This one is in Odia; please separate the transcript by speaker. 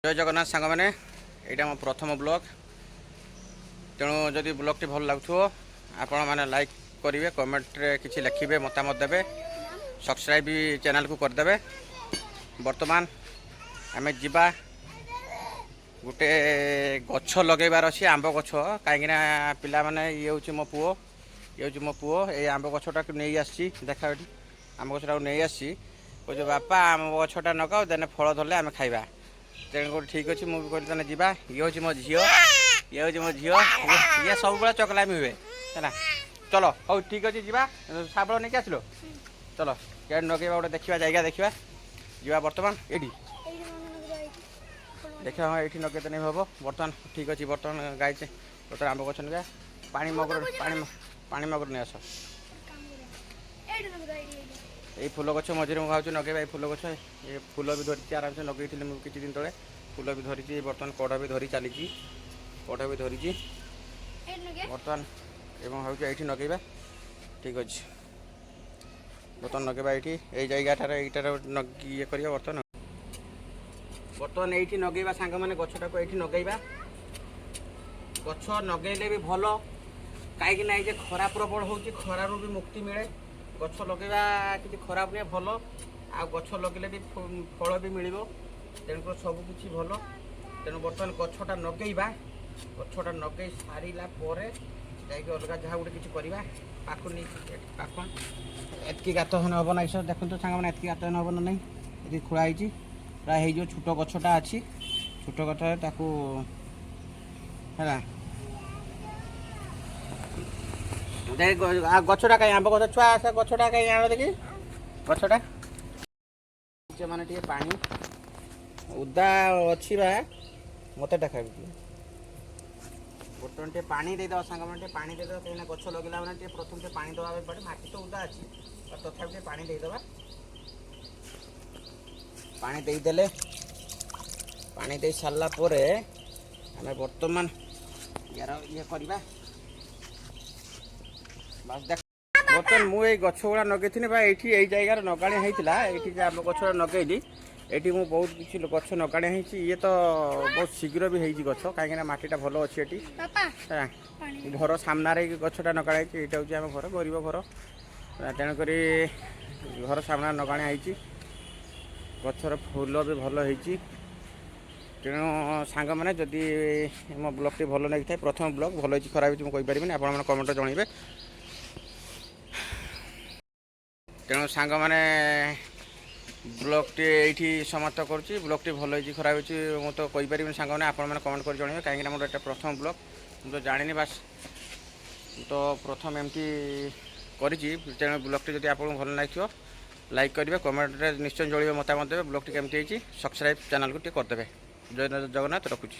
Speaker 1: ଜୟ ଜଗନ୍ନାଥ ସାଙ୍ଗମାନେ, ଏଇଟା ମୋ ପ୍ରଥମ ବ୍ଲଗ୍। ତେଣୁ ଯଦି ବ୍ଲଗ୍ଟି ଭଲ ଲାଗୁଥିବ, ଆପଣମାନେ ଲାଇକ୍ କରିବେ, କମେଣ୍ଟରେ କିଛି ଲେଖିବେ, ମତାମତ ଦେବେ, ସବସ୍କ୍ରାଇବ୍ ବି ଚ୍ୟାନେଲକୁ କରିଦେବେ। ବର୍ତ୍ତମାନ ଆମେ ଯିବା, ଗୋଟେ ଗଛ ଲଗେଇବାର ଅଛି, ଆମ୍ବ ଗଛ। କାହିଁକିନା ପିଲାମାନେ, ଇଏ ହେଉଛି ମୋ ପୁଅ, ଇଏ ହେଉଛି ମୋ ପୁଅ। ଏଇ ଆମ୍ବ ଗଛଟାକୁ ନେଇ ଆସିଛି। ଦେଖ, ଏଠି ଆମ୍ବ ଗଛଟାକୁ ନେଇ ଆସିଛି। କହୁଛି, "ବାପା, ଆମ୍ବ ଗଛଟା ଲଗାଅ, ଦେନେ ଫଳ ଧରିଲେ ଆମେ ଖାଇବା।" ତେଣୁକରି ଠିକ୍ ଅଛି, ମୁଁ ବି କହିଲି ତାହେଲେ ଯିବା। ଇଏ ହେଉଛି ମୋ ଝିଅ, ଇଏ ହେଉଛି ମୋ ଝିଅ। ଇଏ ସବୁବେଳେ ଚକଲାମି ହୁଏ ହେଲା। ଚଲ, ହଉ ଠିକ୍ ଅଛି, ଯିବା। ଶାବଳ ନେଇକି ଆସିଲ। ଚଲ, କେଆଡ଼େ ଲଗେଇବା ଗୋଟେ ଦେଖିବା, ଜାଗା ଦେଖିବା ଯିବା। ବର୍ତ୍ତମାନ ଏଇଠି ଦେଖିବା। ହଁ, ଏଇଠି ଲଗେଇଦେଲେ ବି ହେବ। ବର୍ତ୍ତମାନ ଠିକ୍ ଅଛି, ବର୍ତ୍ତମାନ ଗାଇছে। ବର୍ତ୍ତମାନ ଆମ୍ବ ଗଛ ଲଗେଇବା। ପାଣି ମଗର, ପାଣି ପାଣି ମଗର ନେଇ ଆସ। ଏଇ ଫୁଲ ଗଛ ମଝିରେ ମୁଁ ଭାବୁଛି ଲଗେଇବା। ଏଇ ଫୁଲ ଗଛ, ଏ ଫୁଲ ବି ଧରିଛି ଆରାମସେ। ଲଗେଇଥିଲି ମୁଁ କିଛି ଦିନ ତଳେ, ଫୁଲ ବି ଧରିଛି। ବର୍ତ୍ତମାନ କଢ଼ ବି ଧରି ଚାଲିଛି, କଢ଼ ବି ଧରିଛି ବର୍ତ୍ତମାନ। ଏବଂ ଭାବୁଛି ଏଇଠି ଲଗେଇବା। ଠିକ୍ ଅଛି, ବର୍ତ୍ତମାନ ଲଗେଇବା ଏଇଠି, ଏଇ ଜାଗାଟାରେ, ଏଇଟାରେ ଇଏ କରିବା। ବର୍ତ୍ତମାନ ବର୍ତ୍ତମାନ ଏଇଠି ଲଗେଇବା ସାଙ୍ଗମାନେ, ଗଛଟାକୁ ଏଇଠି ଲଗେଇବା। ଗଛ ଲଗେଇଲେ ବି ଭଲ, କାହିଁକି ନା ଏଇ ଯେ ଖରା ପ୍ରବଳ ହେଉଛି, ଖରାରୁ ବି ମୁକ୍ତି ମିଳେ। ଗଛ ଲଗେଇବା କିଛି ଖରାପ ନୁହେଁ, ଭଲ। ଆଉ ଗଛ ଲଗେଇଲେ ବି ଫଳ ବି ମିଳିବ। ତେଣୁକରି ସବୁ କିଛି ଭଲ। ତେଣୁ ବର୍ତ୍ତମାନ ଗଛଟା ଲଗେଇବା। ଗଛଟା ଲଗେଇ ସାରିଲା ପରେ ଯାଇକି ଅଲଗା ଯାହା ଗୋଟେ କିଛି କରିବା। ପାଖ ନେଇକି ଏଠି ପାଖ ଏତିକି ଗାତ ହେଲେ ହେବ ନାହିଁ ସାର୍। ଦେଖନ୍ତୁ ସାଙ୍ଗମାନେ, ଏତିକି ଗାତ ହେଲେ ହେବ ନା ନାହିଁ? ଏତିକି ଖୋଳା ହେଇଛି, ପ୍ରାୟ ହେଇଯିବ। ଛୋଟ ଗଛଟା ଅଛି, ଛୋଟ ଗଛ ତାକୁ ହେଲା। ଗଛଟା କାହିଁ? ଆମ୍ବ ଗଛ, ଛୁଆ ଆସ, ଗଛଟା କାହିଁ? ଆଣ ଦେଖି ଗଛଟା। ମାନେ ଟିକେ ପାଣି ଓଦା ଅଛି ବା, ମୋତେ ଦେଖାବି ଟିକେ। ବର୍ତ୍ତମାନ ଟିକେ ପାଣି ଦେଇଦେବା ସାଙ୍ଗମାନେ, ଟିକେ ପାଣି ଦେଇଦେବା। କାହିଁକିନା ଗଛ ଲଗେଇଲା ମାନେ ଟିକେ ପ୍ରଥମେ ଟିକେ ପାଣି ଦେବା ପାଇଁ ପଡ଼େ। ମାଟି ତ ଓଦା ଅଛି, ତଥାପି ଟିକେ ପାଣି ଦେଇଦେବା। ପାଣି ଦେଇଦେଲେ, ପାଣି ଦେଇ ସାରିଲା ପରେ ଆମେ ବର୍ତ୍ତମାନ ୟାର ଇଏ କରିବା। ବାସ୍, ଦେଖ, ବର୍ତ୍ତମାନ ମୁଁ ଏଇ ଗଛ ଗୁଡ଼ା ଲଗେଇଥିଲି ବା ଏଇଠି, ଏଇ ଜାଗାରେ ନଗାଣି ହେଇଥିଲା। ଏଇଠି ଯେ ଆମ୍ବ ଗଛଟା ଲଗେଇଲି, ଏଇଠି ମୁଁ ବହୁତ କିଛି ଗଛ ନଗାଣି ହେଇଛି। ଇଏ ତ ବହୁତ ଶୀଘ୍ର ବି ହେଇଛି ଗଛ, କାହିଁକିନା ମାଟିଟା ଭଲ ଅଛି ଏଠି।
Speaker 2: ବାପା।
Speaker 1: ହେଲା।
Speaker 2: ପାଣି।
Speaker 1: ଘର ସାମ୍ନାରେ ଏଇ ଗଛଟା ନଗାଣି ହେଇଛି। ଏଇଟା ହେଉଛି ଆମ ଘର, ଗରିବ ଘର। ତେଣୁକରି ଘର ସାମ୍ନାରେ ନଗାଣି ହେଇଛି। ଗଛର ଫୁଲ ବି ଭଲ ହେଇଛି। ତେଣୁ ସାଙ୍ଗମାନେ, ଯଦି ମୋ ବ୍ଲଗ୍ଟି ଭଲ ଲାଗିଥାଏ, ପ୍ରଥମ ବ୍ଲଗ୍, ଭଲ ହେଇଛି ଖରାପ ହେଇଛି ମୁଁ କହିପାରିବିନି, ଆପଣମାନେ କମେଣ୍ଟରେ ଜଣାଇବେ। ତେଣୁ ସାଙ୍ଗମାନେ, ବ୍ଲଗ୍ଟି ଏଇଠି ସମାପ୍ତ କରୁଛି। ବ୍ଲଗ୍ଟି ଭଲ ହେଇଛି ଖରାପ ହେଇଛି ମୁଁ ତ କହିପାରିବିନି ସାଙ୍ଗମାନେ, ଆପଣମାନେ କମେଣ୍ଟ କରି ଜଣାଇବେ। କାହିଁକିନା ମୋର ଏଇଟା ପ୍ରଥମ ବ୍ଲଗ୍, ମୁଁ ତ ଜାଣିନି। ବାସ୍, ମୁଁ ତ ପ୍ରଥମ ଏମିତି କରିଛି। ତେଣୁ ବ୍ଲଗ୍ଟି ଯଦି ଆପଣଙ୍କୁ ଭଲ ଲାଗିଥିବ, ଲାଇକ୍ କରିବେ, କମେଣ୍ଟରେ ନିଶ୍ଚୟ ଜଣାଇବେ, ମତାମତ ଦେବେ ବ୍ଲଗ୍ଟି କେମିତି ହେଇଛି। ସବସ୍କ୍ରାଇବ୍ ଚ୍ୟାନେଲକୁ ଟିକେ କରିଦେବେ। ଜୟ ଜଗନ୍ନାଥ, ରଖୁଛି।